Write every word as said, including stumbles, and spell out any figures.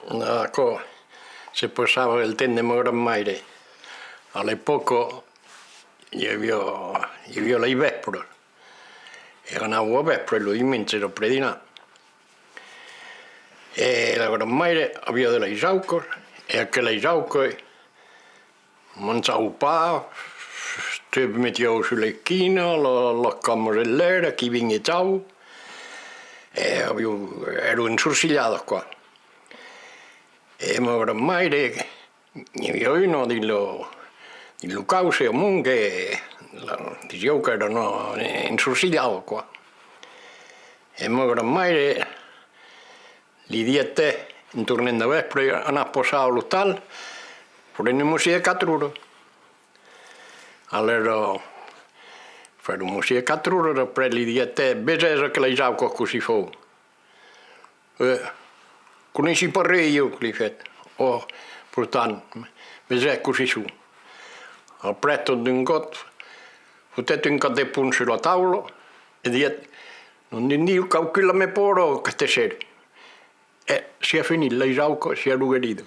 Aquò se passava el temps de ma grand-maire. A l'epòca, i aviá, i aviá las vèspras. E anava a vèspras lo dimenge après dinar. E la grand-maire aviá de las aucas, e aquelas aucas manjavan pas, te metián sus l'esquina, la, las camas en l'èr, aquí vinguejavan, e avián, èran ensorcilhadas, quoi. E ma grand-maire, n'i aviá una dins lo, dins lo causse amont que la, disián qu'èra una ensorcilhada, quoi. E ma grand-maire li dièt: "Tè, en tornent de vèspre, anatz passar a l'ostal, prenetz-mos-i de quatre oras." Alèra, fèron-mos-i de quatre oras, après li dièt: "Tè, vesètz aquelas aucas cossí fan?" "Eh, coneissi pas res, ieu", li fèt. "Ò, portant, vesètz cossí son." Après, tot d'un còp, fotèt un còp de pont sus la taula e dièt: "Nom d'un Diu, qu'an cuit la me paura aqueste ser." E siá finit las aucas, siá lo gueridor.